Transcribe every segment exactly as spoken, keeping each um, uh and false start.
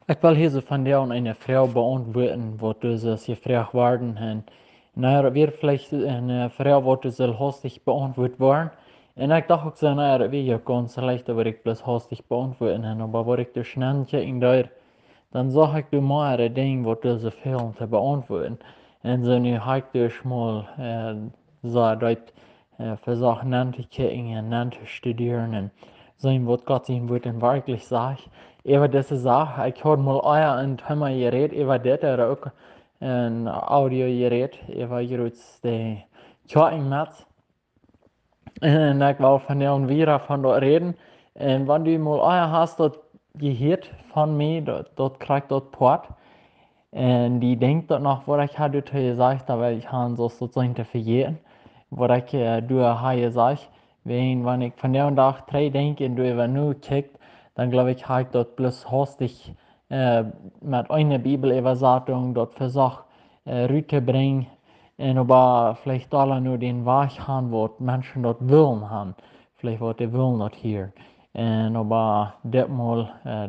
Ekj well hia soo vondoag eene Froag beauntwuaden, waut doa soo jefroacht worden. Un, na, daut wia veleicht eene Froag, waut doa soo hastich beauntwuat worden. Un ekj docht uk soo, na, daut wia je gaunz leicht, daut wudd ekj bloos hastich beauntwuaden. Un, oba waut ekj doa schnell kjikjen deed, dan sach ekj doa mea Dinja, waut doa soo väl to beauntwuaden. Un soo nu hab ekj doa mol, äh, soo daut, äh, vesocht notochecken un notostudieren un seenen, waut Gott sien Wort werkjlich sajcht. Äwa dise Sach, ekj haud mol ea een Thema jerät äwa dit, ooda uk een Audio jerät äwa jrots de Kjoakjenmats. Un ekj well vondoag wada von daut räden. Un wan du mol ea hast daut jehieet von mie, daut, daut kjricht daut Poat. Un dee denkjt daut noch, waut ekj hab doa jesajcht, oba ekj hab soo daut seenen to vejäten, waut ekj, äh, doa hab jesajcht. Wäajen, wan ekj vondoag trigj denkj un doa äwa nokjikj, dan jleew ekj, hab ekj daut bloos hastich, äh, met eene Bibeläwasatunk daut vesocht, äh, rut to brinjen. Un oba veleicht aula nu dän Wajch han, waut Menschen daut wullen han. Veleicht waut dee wullen daut hieren. Un oba ditmol, äh,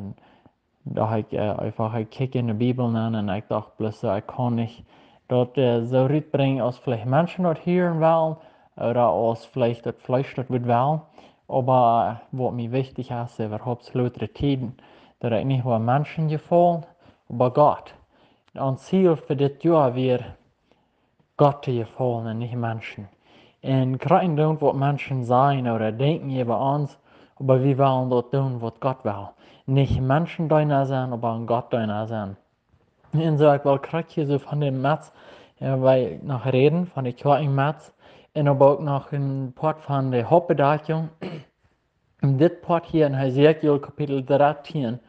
docht ekj, äh, eefach, ekj kjikj en de Bibel nenn un ekj docht bloos soo, ekj kaun nich daut, äh, soo rutbrinjen aus veleicht Menschen daut hieren wellen, ooda aus veleicht daut Fleesch daut wudd wellen. Oba, äh, waut mie wichtich es, äwahaupt to lota Tieden, daut ekj nich well Menschen jefaulen, oba Gott. Ons Ziel fa dit Joa wia, Gott to jefaulen un nich Menschen. Un kjrieen doonen, waut Menschen sajen ooda denkjen äwa ons, oba wie wellen daut doonen, waut Gott well. Nich Menschen Deena sennen, oba een Gott Deena sennen. Un soo, ekj well krakjt hia soo von dän Mats, äh, wie noch räden, von de Kjoakjenmats, un oba uk noch een Poat von de Hauptbedakjunk. Un dit Poat hia en Hesekiel Kapitel dartieen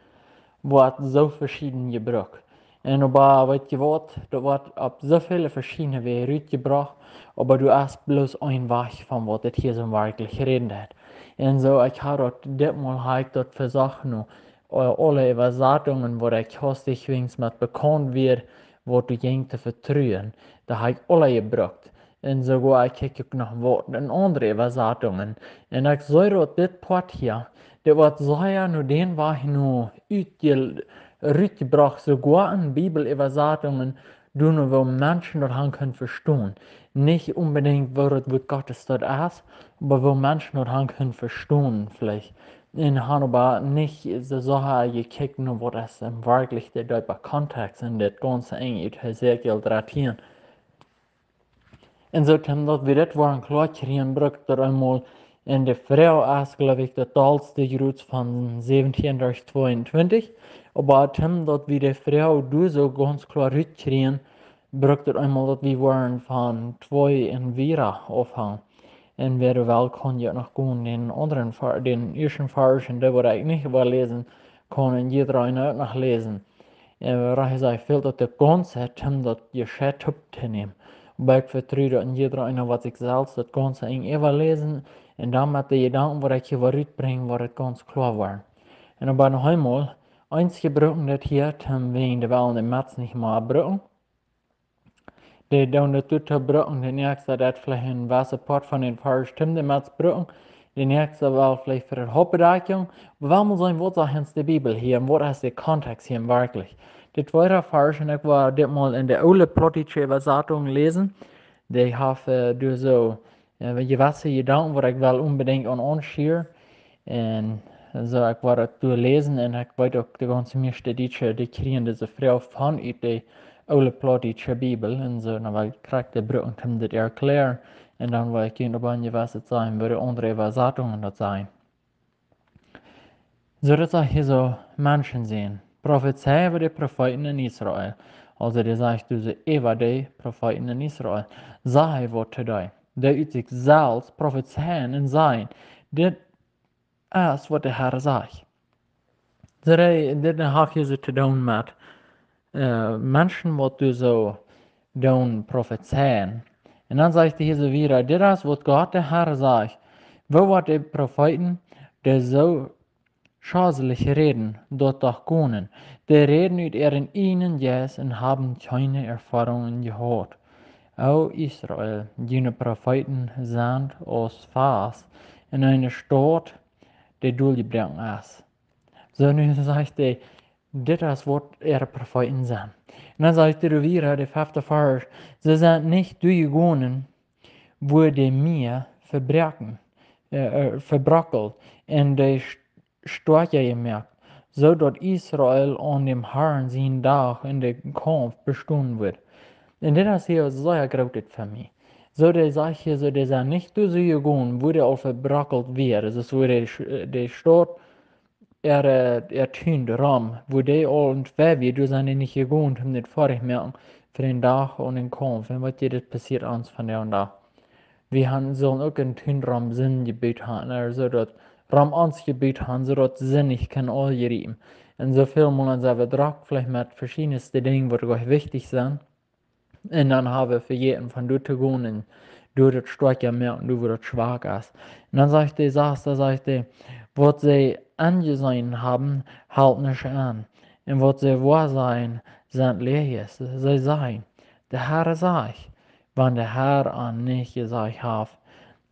woat soo veschieden jebrukt. Un oba, weet jie waut, daut woat opp soo väle veschiedne Wäaj rutjebrocht, oba du hast bloos een Wajch von waut dit hia soo werkjlich räden deit. Un soo, ekj hab daut, ditmol hab ekj daut vesocht nu, äh, aule Äwasatungen, waut ekj hastich wäajens met bekaunt wia, waut doa jinkj to vetruen, dee hab ekj aula jebrukt. Un soogoa ekj kjikj uk noch waut en aundre Äwasatungen. Un ekj see daut dit Poat hia, dit woat sea no dän Wajch nu utje-, rutjebrocht, soogoa en Bibeläwasatungen, doano woo Menschen daut han kunnen vestonen. Nich onbedinjt woo daut Wort Gottes daut es, oba woo Menschen daut han kunnen vestonen veleicht. Un han oba nich soo sea jekjikjt no waut es en werkjlich de deepa Kontext en dit gaunze Enj ut Hesekiel dartieen. Un soo, toom daut wie dit woaren kloa kjrieen, brukt daut eemol, un de Froag es, jleew ekj, daut dollste jrots von säwentieen derch tweeuntwintich. Oba toom daut wie de Froag doa soo gaunz kloa rutkjrieen, brukt daut eemol, daut wie woaren von twee un wieda aunfangen. Un wäa well, kaun je uk noch gonen dän aundren Ver-, dän ieeschten Varsch, un dee woa ekj nich äwaläsen, kaun een jieda eena uk noch läsen. Un waut ekj saj, fält daut de gaunze Tiet, om daut Jeschicht opptonämen. Oba ekj vetru daut een jieda eena woat sikj selfst daut gaunze Enj äwaläsen. Un dan met de Jedanken, waut ekj hia woa rutbrinjen, woat et gaunz kloa woaren. Un oba noch eemol, eensje bruken daut hia, toom wäajen de wellen de Mats nich mea bruken. Dee doonen daut doa to bruken, de näakjste deit veleicht een jewesset Poat von dän Varsch toom de Mats bruken. De näakjste well veleicht fa de Hauptbedakjunk. Oba wie wellen seenen, waut sajcht ons de Bibel hia un waut es de Kontext hia werkjlich. De tweede Varsch, un ekj woa dit mol en de oole plautdietsche Äwasatunk läsen. Dee haft, äh, doa soo, äh, jewesse Jedanken, waut ekj well onbedinjt aun aunschieren. Un soo, ekj woa daut doa läsen un ekj weet uk, de gaunze mieeschte Dietsche, dee kjrieen dise Froag von ut de oole plautdietsche Bibel. Un soo, dan woa ekj krakjt bruken, om dit to erkjlären. Un dan woa ekj junt opp een jewesset sajen, woo de aundre Äwasatungen daut sajen. Soo, daut sajcht hia soo: Menschensän, profezei äwa de Profeeten en Israel. Aulsoo, dee sajcht doa soo äwa de Profeeten en Israel. Saj waut to dee, dee ut sikj selfst profezeien un sajen: Dit es waut de Herr sajcht. Soo, dee, dit haft hia soo to doonen met, äh, Menschen, waut doa soo doonen profezeien. Un dan sajcht hee hia soo wieda: Dit es waut Gott de Herr sajcht: Woo woat de Profeeten, dee soo schazlich räden, daut doch gonen? Dee räden ut äaren ieejnen Jeist un haben kjeene Erfoarunk jehaut. O Israel, june Profeeten sent aus Fast en eene Staut, dee doljebroaken es. Soo, nu sajcht hee, Dit es waut äare Profeeten sent. Un dan sajcht hee wieda, de fefte Varsch: See sent nich derchjegonen, wua de Mia vebroaken, äh, äh, vebrockelt un de St-, Stoakja jemoakt, soo daut Israel aun däm Harn sienen Dach en dän Kaumf bestonen wudd. Un dit es hia sea groot fa mie. Soo, dee sajcht hia soo, dee sent nich derchjegonen, wua dee aul vebrockelt wieren. Daut es, wua de Sch-, de Staut äa, äa Tun rom, wua dee aul en twee wia, doa sent dee nich jegonen, om dit foadich moaken fa dän Dach aun dän Kaumf. Un waut hia dit passieet ons vondoag dän Dach. Wie han, sellen uk en Tun rom Sinnen jebut han, ooda soo daut rom ons jebut han, soo daut Sind nich kaun aul jriepen. Un soo väl mol sent wie drock veleicht met veschiedne Dinja, waut uk wichtich sent. Un dan ha wie vejäten von doa to gonen un doa daut stoakja moaken, doa wua daut schwak es. Un dan sajcht hee, sajcht, dan sajcht hee: Waut see aunjeseenen haben, helt nich aun. Un waut see woasajen, sent Läajes. See sajen: De Herr sajcht, wan de Herr an nich jesajcht haft.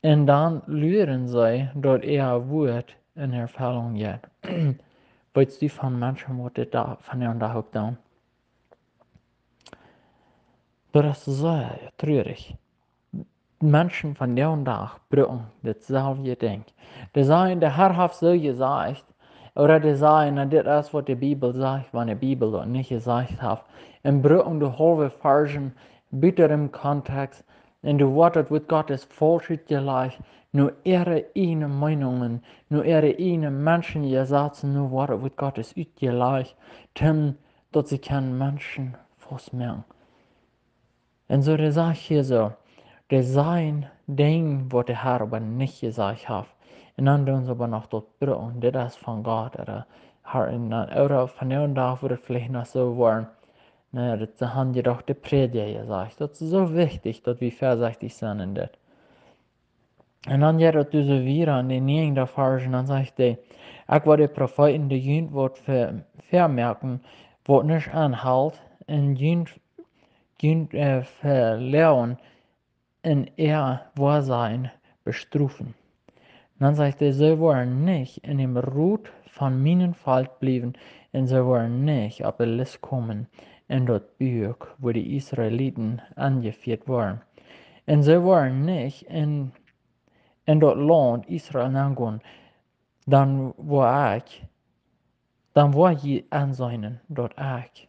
Un dan luren see, daut äa Wuat en Erfellunk jeit. Weetst du von Menschen, waut dit doa, vondoag dän Dach uk doonen? Daut es sea trurich. Menschen vondoag dän Dach brucken daut selwje Dinkj. Dee sajen: De Herr haft soo jesajcht. Ooda dee sajen: Na, dit es waut de Bibel sajcht, wan de Bibel daut nich jesajcht haft. Un brucken de haulwe Varschen buta dän Kontext. Un doa woat daut Wuat Gottes faulsch utjelajcht, no äare ieejne Meenungen, no äare ieejne Menschenjesazen, no woat daut Wuat Gottes utjelajcht, om daut see kjennen Menschen faustmoaken. Un soo, dee sajcht hia soo, dee sajen Dinja, waut de Herr oba nich jesajcht haft. Un dan doonen see oba noch daut brucken, dit es von Gott, ooda Herr, un dan, ooda vondoag dän Dach wudd et veleicht noch soo woaren: Na, daut han je doch de Prädja jesajcht. Daut es soo wichtich, daut wie väasechtich sent en dit. Un dan jeit daut doa soo wieda en dän näajenden Varsch, un dan sajcht hee: Ekj woa de Profeeten, dee junt waut ve-, väamoaken, waut nich aunhelt, un junt, junt, äh, veloagen un äa Woasajen bestrofen. Dan sajcht hee: See woaren nich en dän Rot von mien Volkj bliewen, un see woaren nich opp de List komen en daut Buak, wua de Israeliten aunjefieet woaren. Un see woaren nich en, en daut Launt Israel nengonen, dan woa ekj, dan woa jie enseenen, daut ekj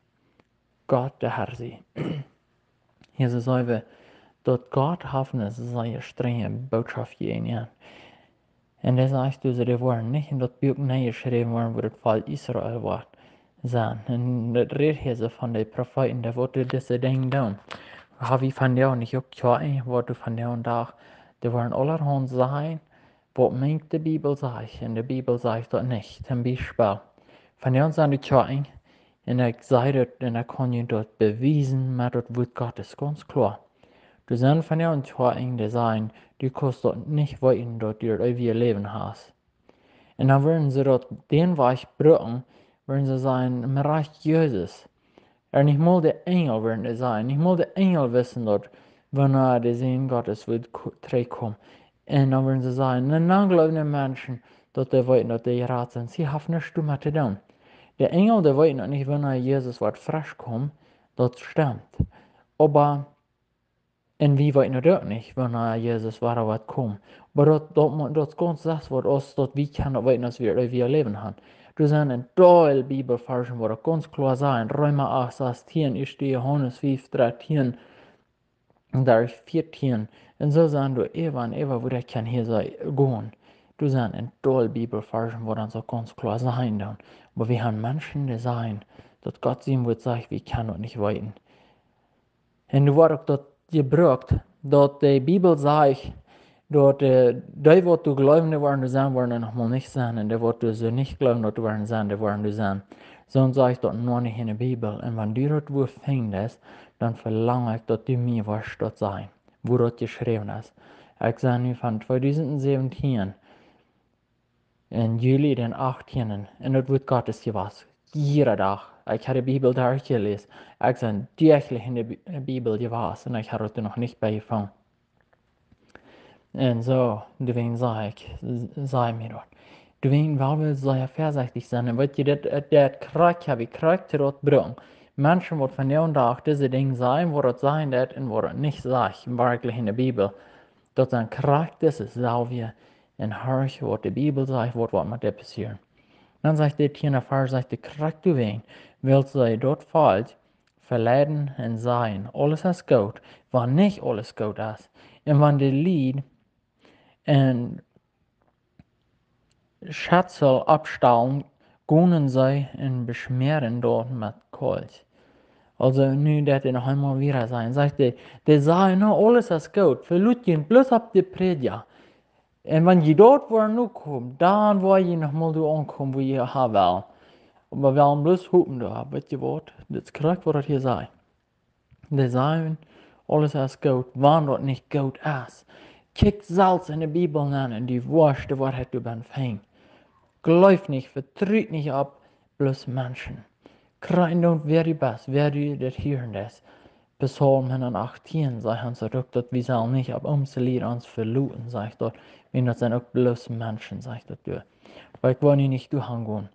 Gott de Herr sie. Hia soo seenen wie, daut Gott haft eene sea strenje Bootschoft jäajen an. Un hee sajcht doa soo, dee woaren nich en daut Buak nenjeschräwen woaren, wua daut Volkj Israel woat sennen. Un daut rät hia soo von de Profeeten, dee waut dise Dinja doonen. Ha wie vondoag nich uk Kjoakjen, waut doa vondoag dän Dach, dee woaren aulahaunt sajen, waut meent de Bibel sajcht, un de Bibel sajcht daut nich. Toom Biespel, vondoag sent doa Kjoakjen, un ekj saj daut, un ekj kaun junt daut bewiesen met daut Wuat Gottes gaunz kloa. Doa sent vondoag Kjoakjen, dee sajen: Du kaust daut nich weeten, daut du daut eewje Läwen hast. Un dan wudden see daut dän Wajch brucken, wudden see sajen: Mie rajcht Jesus. Ooda nich mol de Enjel, wudden see sajen. Nich mol de Enjel wisten daut, wanea de Sän Gottes wudd ko-, trigjkomen. Un dan wudden see sajen: Na, dan jleewen de Menschen, daut dee weeten, daut dee jerat sent. See haben nuscht doamet to doonen. De Enjel, dee weeten noch nich, wanea Jesus woat trigj komen. Daut stemt. Oba, un wie weeten daut uk nich, wanea Jesus wada woat komen. Oba daut, daut mo-, daut es gaunz aundasch waut aus daut wie kjennen weeten, aus wie daut eewje Läwen haben. Doa sent een Deel Bibelvarschen, waut daut gaunz kloa sajen. Reema acht sastieen, ieeschte Johanes fief dartieen, un doa vieetieen. Un soo sent doa äwa un äwa, wua ekj kaun hia soo gonen. Doa sent een Deel Bibelvarschen, waut dan soo gaunz kloa sajen doonen. Oba wie haben Menschen, dee sajen, daut Gott sien Wuat sajcht, wie kjennen daut nich weeten. Un doa woat uk daut jebrukt, daut de Bibel sajcht, daut, äh, dee waut doa jleewen, dee woaren doa sennen, woaren doa noch mol nich sennen. Un dee waut doa soo nich jleewen, daut dee woaren sennen, dee woaren doa sennen. Soo sajcht daut noch nich en de Bibel. Un wan du daut Wuat finjst, dan velang ekj, daut du mie woascht daut sajen, wua daut jeschräwen es. Ekj sie nu von tweedusent säwentieen en Juli dän achttienden, un daut Wuat Gottes jewast. Jieda Dach. Ekj hab de Bibel doa jeläst. Ekj sie däachlich en de Bi-, Bibel jewast un ekj hab daut noch nich bie jefungen. Un soo, doawäajen saj ekj, s-, saj mie daut. Doawäajen well wie sea väasechtich sennen. Un weet jie, dit, dit krakjt, hab ekj krakjt daut brucken. Menschen waut vondoag dise Dinja sajen, waut daut sajen deit un waut daut nich sajcht, werkjlich en de Bibel. Daut sent krakjt dise selwje, un horch waut de Bibel sajcht, waut woat met dee passieren. Dan sajcht de tieenda Varsch, sajcht de krakjt doawäajen, wiels see daut Volkj veleiden un sajen, aules es goot, wan nich aules goot es. Un wan de Lied en Schetzel oppstalen, gonen see un beschmäaren daut met Kolt. Aulsoo nu deit hee noch eemol wada sajen, sajcht hee, dee sajen, na, aules es goot, veloot junt bloos opp de Prädja. Un wan jie doa woaren nokomen, dan woa jie noch mol doa aunkomen, wua jie han wellen. Oba wie wellen bloos hopen doa, weet jie waut, dit es krakjt waut daut hia sajcht. Dee sajen, aules es goot, wan daut nich goot es. Kjikj selfst en de Bibel nenn un du woascht de Woarheit doa benn finjen. Jleew nich, vetrut nich opp bloos Menschen. Krakjt doa, wäa du best, wäa du dit hieren deist. Psalm hundat achtieen sajcht ons uk, daut wie sellen nich opp onse Lied ons veloten, sajcht daut. Wiels daut sent uk bloos Menschen, sajcht daut doa. Oba ekj well nu nich doa hangonen.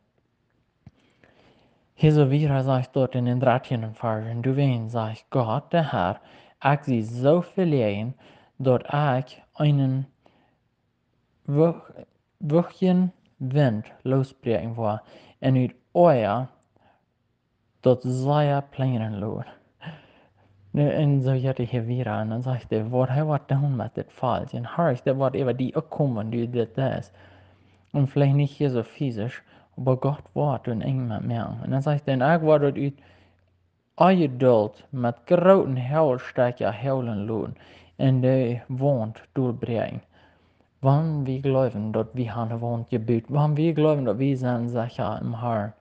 Hia soo wada sajcht daut en dän dartieenden Varsch, un doawäajen sajcht Gott, de Herr, ekj sie soo veläajen, daut ekj eenen wuch-, wuchtjen Wint loosbräakjen woa, un ut Oaja daut sea plinjren lot. Nu, un soo jeit hee wada, un dan sajcht hee, waut hee woat doonen met dit Volkj. Un horch, daut woat äwa die uk komen, wan du dit deist. Un veleicht nich hia soo fisisch, oba Gott woat een Enj met moaken. Un dan sajcht hee, un ekj woa daut ut Ongedult met groote Haulstekja haulen loten un de Waunt dolbräakjen. Wan wie jleewen, daut wie han eene Waunt jebut, wan wie jleewen, daut wie sent secha em Herrn,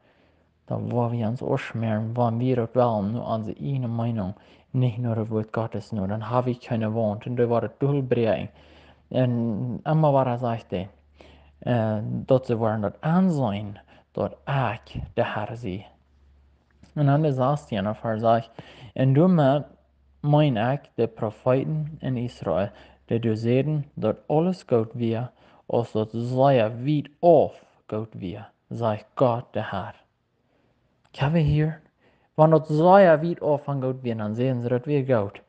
dan woa wie ons aufschmäaren, wan wie daut wellen, no onse ieejne Meenunk, nich no daut Wuat Gottes no, dan ha wie kjeene Waunt, un dan woat et dolbräakjen. Un emma wada sajcht hee, äh, daut see woaren daut enseenen, daut ekj de Herr sie. Un dan de sastieenda Varsch sajcht, un doamet meen ekj de Profeeten en Israel, dee doa säden, daut aules goot wia, aus daut sea wiet auf goot wia, sajcht Gott de Herr. Kjenn wie hia, wan daut sea wiet auf von goot wia, dan säden see, daut wia goot.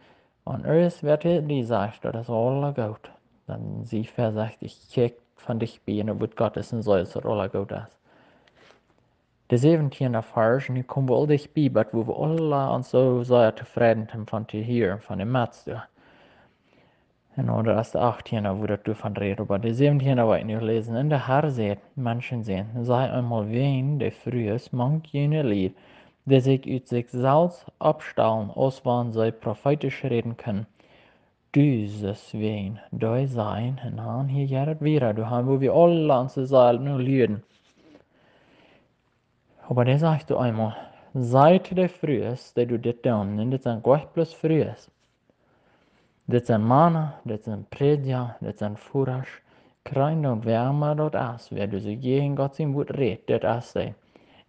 Wan irjentwäa die sajcht, daut es aula goot, dan sie väasechtich, kjikj von dicht bie en daut Wuat Gottes un see, daut aula goot es. De säwentieenda Varsch, nu komen wie aul dicht bie, bat wua wie aula ons soo sea tofräd sent von to hieren, von de Mats doa. Un dan es de achtieenda, wua daut doavon rät, oba de säwentieenda woa ekj nu läsen. Un de Herr säd, Menschensän, saj eemol wäajen de Frues mank june Lied, dee sikj ut sikj selfst oppstalen, aus wan see profeetisch räden kunnen. Dusentwäajen, dee sajen, un dan hia jeit et wada, doa han wie aula onse Seel no lieden. Oba dee sajcht doa eemol, saj to de Frues, dee doa dit doonen, un dit sent goanich bloos Frues. Dit sent Mana, dit sent Prädja, dit sent Vodasch, krakjt doa, wäa emma daut es, wäa doa soo jäajen Gott sien Wuat rät, dit es dee.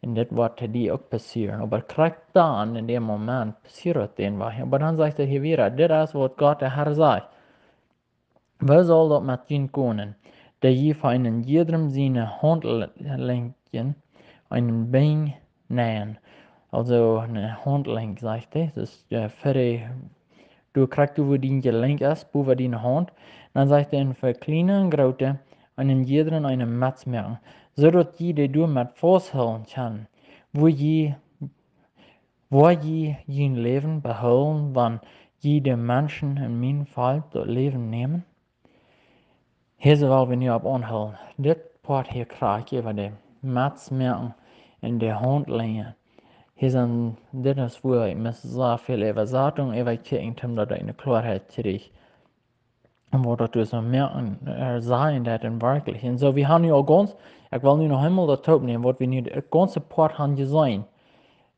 Un dit woat to die uk passieren. Oba krakjt dan, en däm Moment, passieet daut dän Wajch. Oba dan sajcht hee hia wada, dit es waut Gott de Herr sajcht. Woo saul daut met junt gonen, dee jie fa eenen jiedrem siene Haundlenkjen eenen Binj näajen? Aulsoo eene Haundlenkj, sajcht hee, daut es, äh, fa de, doa krakjt doa wua dien Jelenkj es, bowa diene Haunt. Dan sajcht hee, un fa kjliene un groote, eenen jiedrem eene Mats moaken, soo daut jie dee doamet fausthoolen kjennen, wua jie, wua jie jun Läwen behoolen, wan jie de Menschen en mien Volkj daut Läwen nämen. Hia soo well wie nu opp aunhoolen. Dit Poat hia krakjt äwa de Mats moaken un de Haundlenkjen. Hia sent, dit es wua ekj must sea väl Äwasatunk äwakjikjen, om daut ekj eene Kloarheit kjrieech. Un waut daut doa soo moaken, äh, sajen deit en werkjlich. Un soo, wie han nu aul gaunz, ekj well nu noch eemol daut toopnämen, waut wie nu daut gaunze Poat han jeseenen.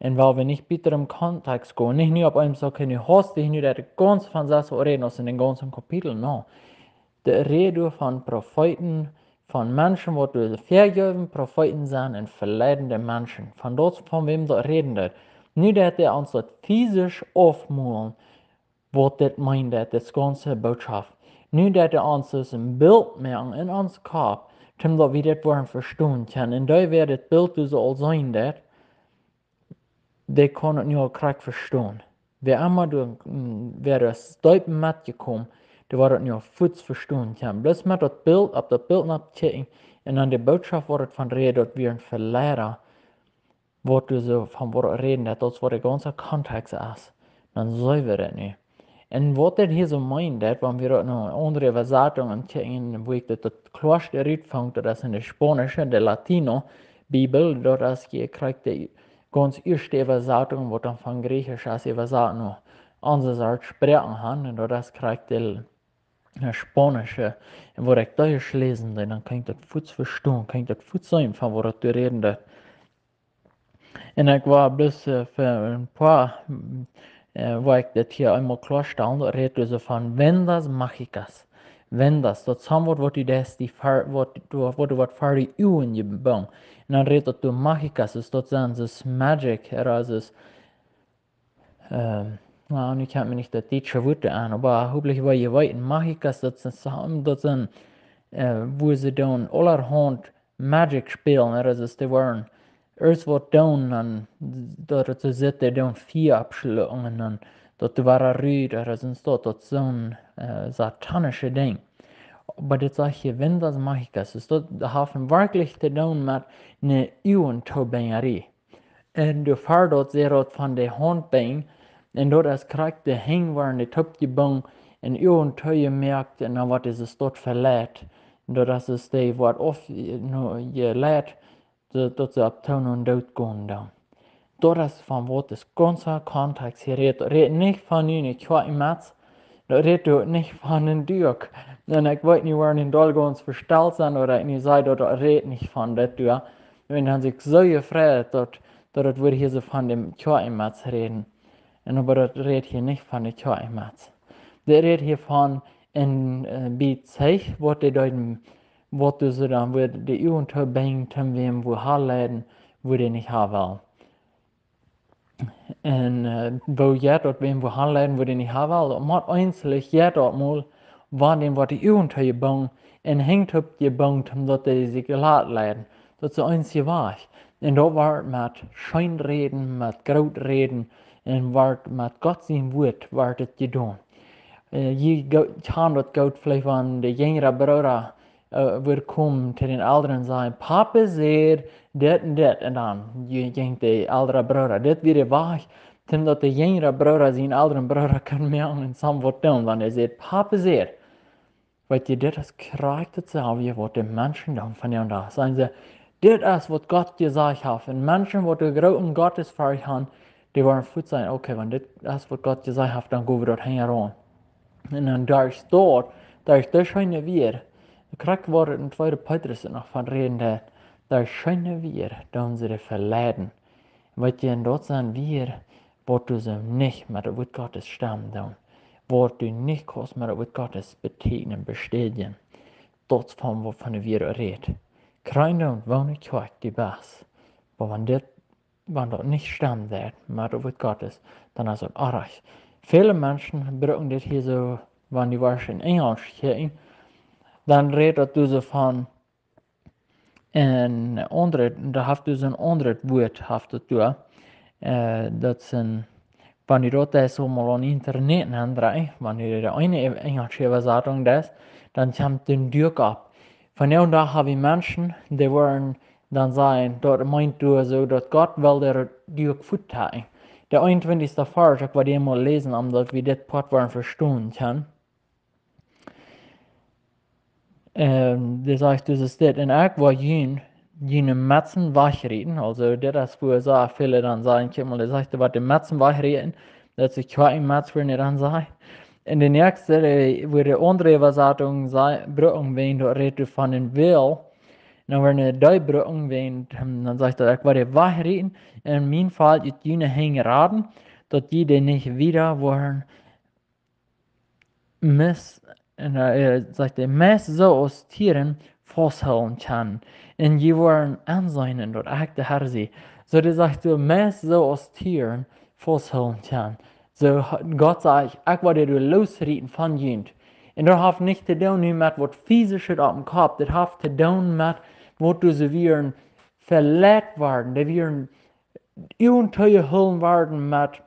Un well wie nich wieda em Kontext gonen, nich nu opp eemol, okay, nu hast du nu daut gaunze von sas räden aus en dän gaunzen Kapitel, no. De Räd von Profeeten, von Menschen, waut doa väajäwen Profeeten sent un veleiden de Menschen. Von daut, von wäm daut räden deit. Nu deit hee ons daut fisisch aufmolen, waut dit meent, daut, dit gaunze Bootschoft. Nu deit hee ons een Bilt moaken en ons Kopp, toom daut wie dit woaren vestonen kjennen. Un dee, wäa dit Bilt doa soo aul seenen deit, dee kaun et nu aul krakjt vestonen. Wäa emma doa, wäa doa es deep metjekomen, dee woat et nu aul fuats vestonen kjennen. Bloos met daut Bilt, opp daut Bilt nopp kjikjen, un dan de Bootschoft woat et von räden, daut wie een Veleida, waut doa soo von woat räden, daut daut waut de gaunze Kontext es. Dan seenen wie daut nu. Un waut dit hia soo meent, daut wan wie daut no aundre Äwasatungen kjikjen, woo ekj daut, daut kloaschte rutfunk, daut es en de spaunische, de Latino Bibel, daut es hia krakjt de gaunz ieeschte Äwasatunk, waut dan von Griechisch es äwasat no onse Sort Sproaken han, un daut es krakjt de, de spaunische. Un waut ekj doa ieescht läsen deed, dan kunn ekj daut fuats vestonen, kunn ekj daut fuats seenen, von waut daut doa räden deit. Un ekj woa bloos, äh, fa een poa, äh, woa ekj dit hia eemol kloastalen, daut rät doa soo von vendas mágicas. Vendas, daut es waut, waut du deist, die ver-, waut, waut, waut, waut ver de Uagen jebungen. Un dan rät daut doa mágicas, daut sent soo magic, ooda soo, ähm, na, nu kjenn ekj mie nich daut dietsche Wuat aun, oba hopentlich woa jie weeten, mágicas, daut sent, daut sent, äh, wua see dan aulahaunt Magic spälen, ooda soo, dee woaren ieescht waut doonen, dan, daut et soo sitt, dee doonen Fia oppschlucken un dan daut doa wada rut, ooda soo, daut, daut soon, äh, satanische Dinkj. Oba dit sajcht hia vendas mágicas, daut haft werkjlich to doonen met ne Uagentoobinjarie. Un doa ver daut see daut von de Haunt binjen, un daut es krakjt de Henj woaren dee toop jebungen un Uagen toojemoakt, un dan woat dise Staut veleit. Un daut es dee woat auf, no, jeleit, daut, daut see opp too no Doot gonen dan. Daut es von waut de gaunze Kontext hia rät. Rät nich von nu ne Kjoakj met, daut rät doa nich von een Duak. Un ekj weet nich, woo dee doa gaunz vestalt sent, ooda ekj nu saj, daut, daut rät nich von dit doa. Un dan sikj soo jefreit, daut, daut et wudd hia soo von de Kjoakj met räden. Un oba daut rät hia nich von de Kjoakj met. Dit rät hia von een, äh, bie Zeich, waut dee deeden, waut doa see dan wudd de Uagen toobinjen, toom wäm wua han leiden, wua dee nich han well. Un, äh, woo jeit daut, wäm wua han leiden, wua dee nich han well? Daut mott eejentlich, jeit daut mol, wan däm woat de Uagen toojebungen un Henj toopjebungen, toom daut dee sikj lat leiden. Daut es de eensje Wajch. Un daut woat met scheen räden, met groot räden, un woat met Gott sien Wuat woat et jedonen. Äh, jie go-, kjanen daut goot, veleicht wan de jinjra Brooda, äh, wudd komen to dän Elren sajen: "Papa säd dit un dit." Un dan, jie, jinkj de eldra Brooda. Dit wia de Wajch, toom daut de jinjra Brooda sien eldren Brooda kunn moaken un soo waut doonen, wan hee säd: "Papa säd." Weet jie, dit es krakjt daut selwje waut de Menschen doonen vondoag. Sajen see: "Dit es waut Gott jesajcht haft." Un Menschen waut de groote Gottesfurcht han, dee woaren fuats sajen: "Okay, wan dit es waut Gott jesajcht haft, dan go wie daut hinjaraun." Un dan derch daut, derch daut scheene Wieed, krakjt woat et en tweede Petrus noch von räden, daut, derch scheene Wieed doonen see dee veleiden. Weet jie, un daut sent Wieed, waut du soo nich met daut Wuat Gottes stemmen doonen, waut du nich kaust met daut Wuat Gottes betäkjnen, bestädjen. Daut es von waut von de Wieed rät. Krakjt dan, woo ne Kjoakj du best. Oba wan dit, wan daut nich stemmen deit met daut Wuat Gottes, dan es daut oajch. Väle Menschen brucken dit hia soo, wan du woascht en Enjelsch kjikjen, dan rät daut doa soo von, un aundre, daut haft doa soo een aundret Wuat, haft daut doa. Äh, daut sent, wan du daut soo mol aun Internet aundreist, wan du de eene Ev-, enjelsche Äwasatunk deist, dan kjemt een Duak opp. Vondoag dän Dach hab wie Menschen, dee woaren dan sajen, daut meent doa soo, daut Gott well dän Duak fuattoakjen. De eenuntwintichste Varsch, ekj well dän mol läsen, om daut wie dit Poat woaren vestonen kjennen. Ähm, dee sajcht, daut es dit: "Un ekj woa jun-, june Metzen wajchrieten." Aulsoo, dit es wua soo väle dan sajen, kjikj mol, dee sajcht, daut woat de Metzen wajchrieten. Daut es de Kjoakjenmets, wua dee dan sajcht. Un de näakjste, dee, wua de aundre Äwasatunk sa-, brucken, wan daut rät von een Wiel. Un dan woaren dee brucken, wan, ähm, dan sajcht daut: "Ekj woa dee wajchrieten un mien Volkj ut june Henj raden, daut jie dee nich wieda woaren mis-", un, äh, sajcht hee, "meist soo aus Tieren fausthoolen kjennen. Un jie woaren enseenen, daut ekj de Herr sie." Soo, dee sajcht soo, "meist soo aus Tieren fausthoolen kjennen." Soo, ha-, Gott sajcht: "Ekj woa dee doa loosrieten von junt. Un daut haft nich to doonen nu met waut fisischet opp dän Kopp. Daut haft to doonen met waut dee wieren veleit worden. Dee wieren Uagen toojehoolen worden met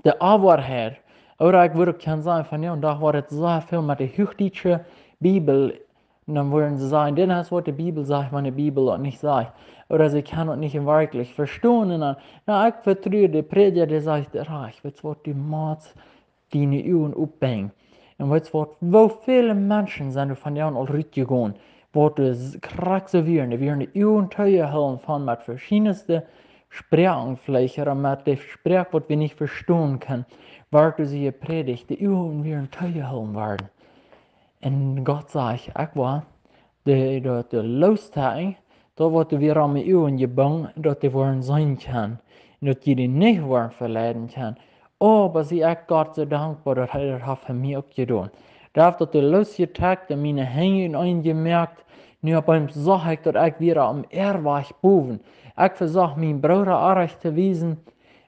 de Onwoarheit. Ooda ekj wudd uk kjennen sajen, vondoag woat et sea väl met de huachdietsche Bibel. Un dan wudden see sajen, dit es waut de Bibel sajcht, wan de Bibel daut nich sajcht. Ooda see kjennen daut nich werkjlich vestonen. Un dan, na, ekj vetru de Prädja, dee sajcht, rajcht, weetst waut, du motst diene Uagen opbrinjen. Un weetst waut, woo väle Menschen sent doa vondoag aul rutjegonen, waut dee s-, krakjt soo wieren, dee wieren de Uagen toojehoolen von met veschiedne Sproaken veleicht, ooda met de Sproak, waut wie nich vestonen kjennen, wort doa jeprädicht, de Uagen wieren toojehoolen worden. Un Gott sajcht, ekj woa dee daut dee loostrakjen, daut waut dee wieren aun de Uagen jebungen, daut dee woaren seenen kjennen. Un daut dee dee nich woaren veleiden kjennen. Oba sie ekj Gott soo dankboa, daut hee daut haft fa mie uk jedonen. Dee haft daut dee loosjetrakjt un miene Henj uteneen jemoakt. Nu opp eemol sach ekj, daut ekj wia aum Irrwajch bowen. Ekj vesocht mienen Brooda orrajcht to wiesen,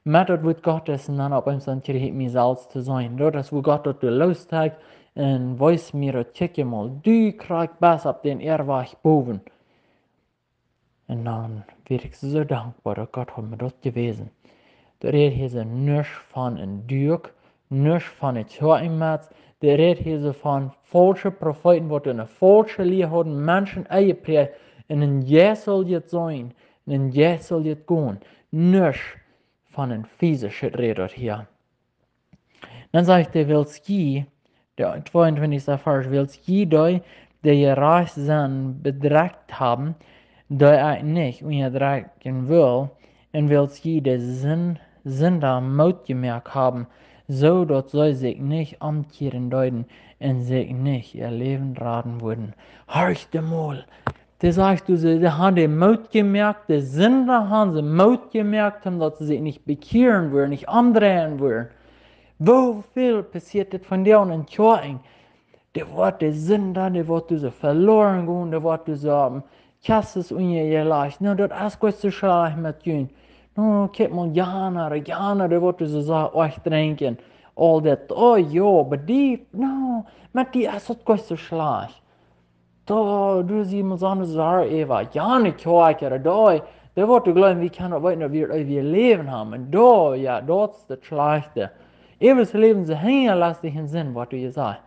met daut Wuat Gottes, un dan opp eemol dan kjrieech ekj mie selfst to seenen. Daut es woo Gott daut dee loostrakjt un wiest mie daut, kjikj mol, du krakjt best opp dän Irrwajch bowen. Un dan wia ekj soo dankboa, daut Gott haud mie daut jewäsen. Daut rät hia soo nuscht von een Duak, nuscht von een Kjoakjenmets. Daut rät hia soo von faulsche Profeeten, waut eene faulsche Lia hauden, Menschen enjepräacht, un een Jeist sull daut seenen, un een Jeist sull daut gonen. Nuscht von een fisischet rät daut hia. Dan sajcht hee, wiels jie, de tweeuntwintichste Varsch, wiels jie dee, dee jerajcht sent, bedrekjt haben, dee ekj nich unjadrekjen wull, un wiels jie de Sin-, Sinda Moot jemoakt haben, soo daut see sikj nich omkjieren deeden un sikj nich äa Läwen raden wudden. Horcht emol, dee sajcht, du, see, dee haben dee Moot jemoakt, de Sinda haben see Moot jemoakt, om daut see sikj nich bekjieren wudden, nich omdreien wudden. Woo väl passieet dit vondoag en Kjoakjen? Dee woat de Sinda, dee woat doa soo veloaren gonen, dee woat doa soo aum Kjastes unjajelajcht. No, daut es goanich soo schlajcht met junt. No, kjikj mol, jana, jana, dee woat doa soo sea oajch drinkjen. Aul daut, oh jo, oba dee, no, met dee es daut goanich soo schlajcht. Doa, du siehst mol soone Sorj äwa, jana Kjoakj, doa, dee woat jleewen, wie kjennen daut weeten, daut wie daut eewje Läwen haben. Un doa, jo, daut es daut Schlajchte. Eewjet Läwen, see hinjalästich en Sind, waut du jesajcht.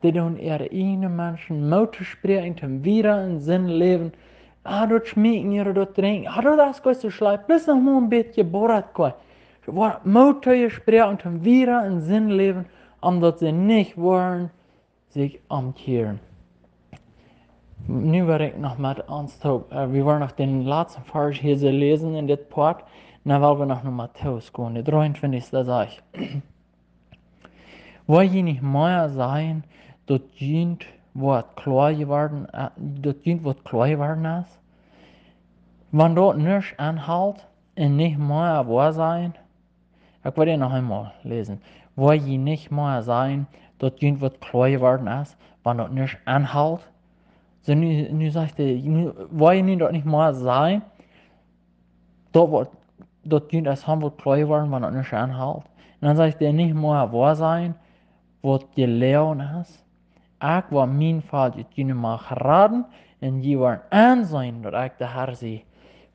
Dee doonen äare ieejne Menschen Moot to spräakjen, toom wieda en Sind läwen. Ah, daut Schmeeken, jo, daut Drinkjen. Ah, daut es goanich soo schlajcht. Bloos noch mol een bät Borat kjrieen. Woat Moot to spräakjen, toom wieda en Sind läwen, om daut see nich woaren sikj omkjieren. Nu woa ekj noch met ons toop, äh, wie woaren noch dän latsten Varsch hia soo läsen en dit Poat. Dan woa wie noch no Matäus gonen, de dreeuntwintichste sajcht: Woa jie nich mea sajen, daut junt waut kloa jeworden, äh, daut junt waut kloa jeworden es? Wan daut nuscht aunhelt un nich mea woa sajen, ekj woa dän noch eemol läsen. Woa jie nich mea sajen, daut junt waut kloa jeworden es, wan daut nuscht aunhelt? Soo, nu, nu sajcht hee, nu, woa jie nu daut nich mea sajen, daut waut, daut junt es aun waut kloa jeworden, wan daut nuscht aunhelt. Un dan sajcht hee, nich mea woa sajen, waut jeloagen es. Ekj woa mien Volt ut june Macht raden, un jie woaren enseenen, daut ekj de Herr sie.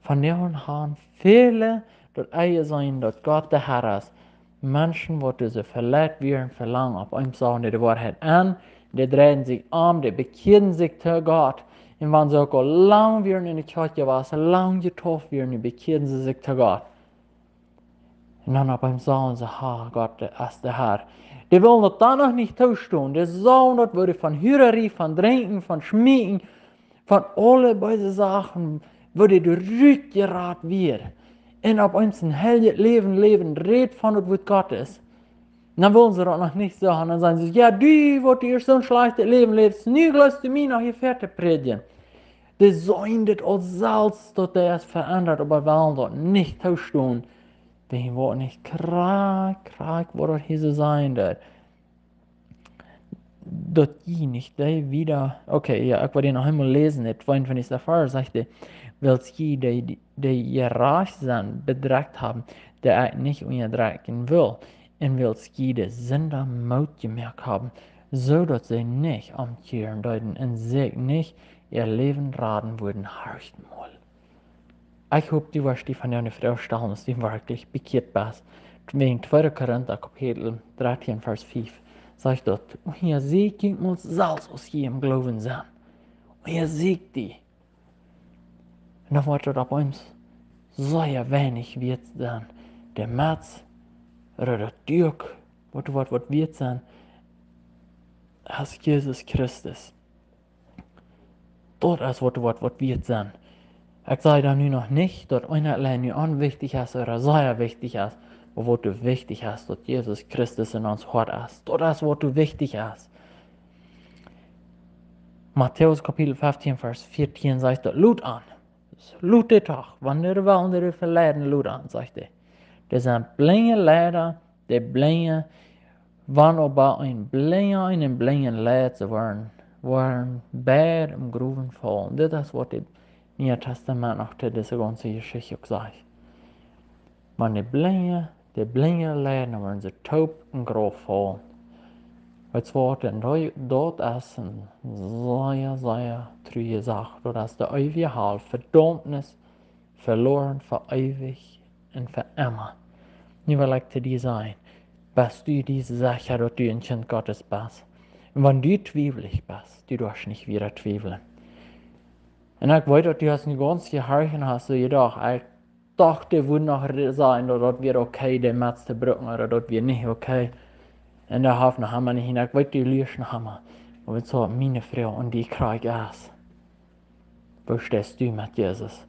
Vondoag haben väle daut enjeseenen, daut Gott de Herr es. Menschen, waut doa soo veleit wieren, velangen opp eemol sajen dee de Woarheit aun, dee dreiden sikj om, dee bekjieeden sikj to Gott. Un wan see uk aul lang wieren en de Kjoakj jewast, lang jedeept wieren, dee bekjieeden see sikj to Gott. Un dan opp eemol sajen see, ha, Gott, dee es de Herr. Dee wullen daut dan noch nich toostonen. Dee sagen daut, woo dee von Hurarie, von Drinkjen, von Schmeeken, von aule beese Sachen, woo dee doa rutjerat wieren. Un opp eemol een heiljet Läwen läwen, rät von daut Wuat Gottes. Dan wullen see daut noch nich sajen. Dan sajen see, jo, du, waut du ieescht soon schlajchtet Läwen läfst, nu jleefst du mie noch hia väa to prädjen. Dee seenen dit aul selfst, daut dee es veendat, oba wellen daut nich toostonen. Wäajen waut nich krakjt, krakjt, waut daut hia soo sajen deit. Daut jie nich dee wieda, okay, jo, ekj woa dän noch eemol läsen, de tweeuntwintichste Varsch, sajcht hee, wiels jie dee, dee jerajcht sent, bedrekjt haben, dee ekj nich unjadrekjen wull, un wiels jie de Sinda Moot jemoakt haben, soo daut see nich omkjieren deeden un sikj nich äa Läwen raden wudden. Horcht mol. Ekj hop, du woascht die vondoag de Froag stalen, aus du werkjlich bekjieet best. Wäajen tweede Korinta Kapitel dartieen Varsch fief sajcht daut: Unjasieekjt junt selfst, aus jie em Gloowen sent. Unjasieekjt die. Un dan woat daut opp eemol sea weinich wieet sennen. De Metz, ooda daut Duak, waut, waut, waut wieet sennen, es Jesus Christus. Daut es waut, waut, waut wieet sennen. Ekj saj dan nu noch nich, daut eena auleen nu onwichtich es ooda sea wichtich es, oba waut doa wichtich es, daut Jesus Christus en ons Hoat es. Daut es waut doa wichtich es. Matäus Kapitel feftieen, Varsch vieetieen sajcht daut: Lot an. Lot dee doch, wan dee wellen die veleiden, lot an, sajcht hee. Dee sent blinje Leida, dee blinje, wan oba een Blinja eenen Blinjen leit, see woaren, woaren beid em Growen faulen. Dit es waut daut Niee Tastament noch to dise gaunze Jeschicht uk sajcht. Wan de Blinje, de Blinje leiden, dan woaren see toop em Grauf faulen. Weetst waut, un daut, daut es eene sea, sea truaje Sach. Daut es de eewje Hal, Vedaumnis, veloaren fa eewich un fa emma. Nu well ekj to die sajen, best du die secha, daut du een Kjint Gottes best? Un wan du twiewlich best, du doascht nich wieda twiewlen. Un ekj weet, daut du hast nu gaunz jehorcht un hast soo jedocht, ekj docht, dee wudd noch re-, sajen, daut daut wia okay, dee Metz to brucken, ooda daut wia nich okay. Un dee haft noch emma nich, un ekj weet, du lieescht noch emma. Oba soo, miene Froag aun die krakjt es: Woo steist du met Jesus?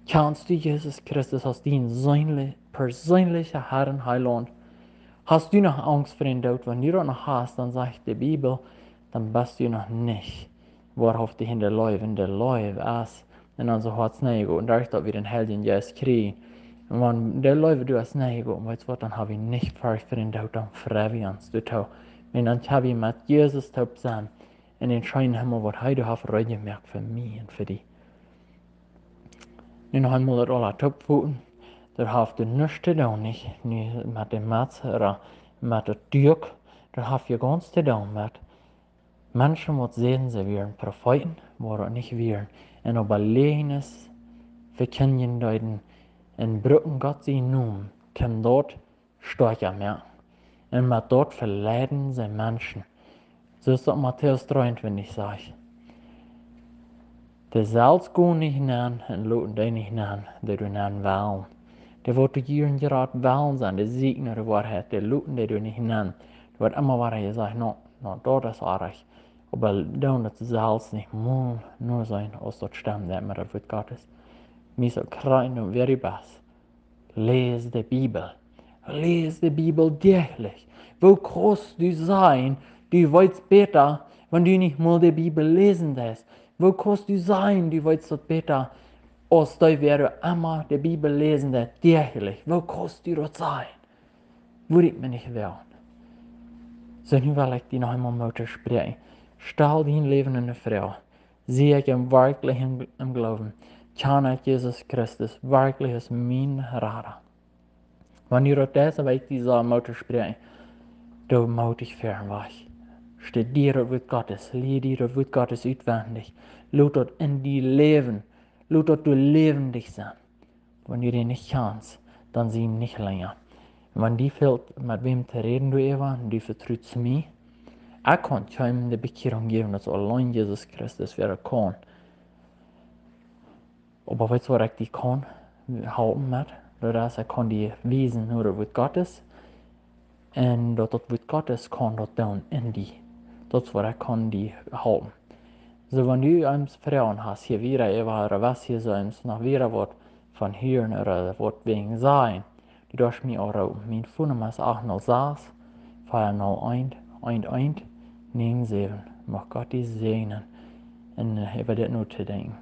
Kjanst du Jesus Christus aus dien seenli-, perseenlicha Har un Heilaunt? Hast du noch Angst fa dän Doot? Wan du daut noch hast, dan sajcht de Bibel, dan best du noch nich woarhauftich en de Leew. Un de Leew es en onse Hoaten nenjegonen, derch daut wie dän Heiljen Jeist kjrieen. Un wan de Leew doa es nenjegonen, weetst waut, dan ha wie nich Forcht fa dän Doot, dan frei wie ons doatoo. Un dan kjenn wie met Jesus toop sennen en dän scheenen Himmel, waut hee doa haft reed jemoakt fa mie un fa die. Nu noch eemol daut aula toopfoten. Daut haft doa nuscht to doonen, nich? Nu met de Metz ooda met daut Duak. Daut haft je gaunz to doonen met Menschen, waut säden, see wieren Profeeten, waut daut nich wieren. Un oba Läajes vekjindjen deeden un bruckten Gott sienen Nomen, toom daut stoakja moaken. Un met daut veleiden see Menschen. Soo aus daut Matäus dreeuntwintich sajcht. Dee selfst gonen nich nenn un loten dee nich nenn, dee doa nenn wellen. Dee waut doa jieren jerat wellen sennen, dee sieekjen no de Woarheit, dee loten dee doa nich nenn. Dee woat emma wada jesajcht: No, no, daut es oajch. Oba dee daut selfst nich mol noseenen, aus daut stemmt met daut Wuat Gottes. Mie soo kjrien un wäa du best. Läs de Bibel. Läs de Bibel däachlich. Woo kaust du sajen, du weetst bäta, wan du nich mol de Bibel läsen deist? Woo kaust du sajen, du weetst daut bäta, aus dee, wäa emma de Bibel läsen deit däachlich? Woo kaust du daut sajen? Wudd ekj mie nich woagen. Soo, nu well ekj die noch eemol Moot toospräakjen. Stal dien Läwen en de Froag: Sie ekj werkjlich em, em Gloowen? Kjan ekj Jesus Christus werkjlich aus mien Rada? Wan du daut deist, dan well ekj die soo Moot toospräakjen: Doo mootich wieda wajch. Studia daut Wuat Gottes, lia die daut Wuat Gottes utwendich. Lot daut en die läwen. Lot daut doa läwendich sennen. Wan du dän nich kjanst, dan sie am nich lenja. Wan die fält met wäm to räden doaräwa, un du vetrutst mie, ekj kaun kjeenem de Bekjierunk jäwen, daut es auleen Jesus Christus, wäa daut kaun. Oba weetst waut ekj die kaun halpen met? Daut es, ekj kaun die wiesen no daut Wuat Gottes. Un daut daut Wuat Gottes kaun daut doonen en die. Daut es waut ekj kaun die halpen. Soo, wan du eemol Froagen hast hia wieda äwa, ooda west hia soo eemol noch wieda waut von hieren ooda waut wäajen sajen, du doascht mie aunroopen. Mien Phone Numma es acht null sas, fia null eent, eent eent, näajen säwen. Mucht Gott die säajnen. Un, äh, äwa dit notodenkjen.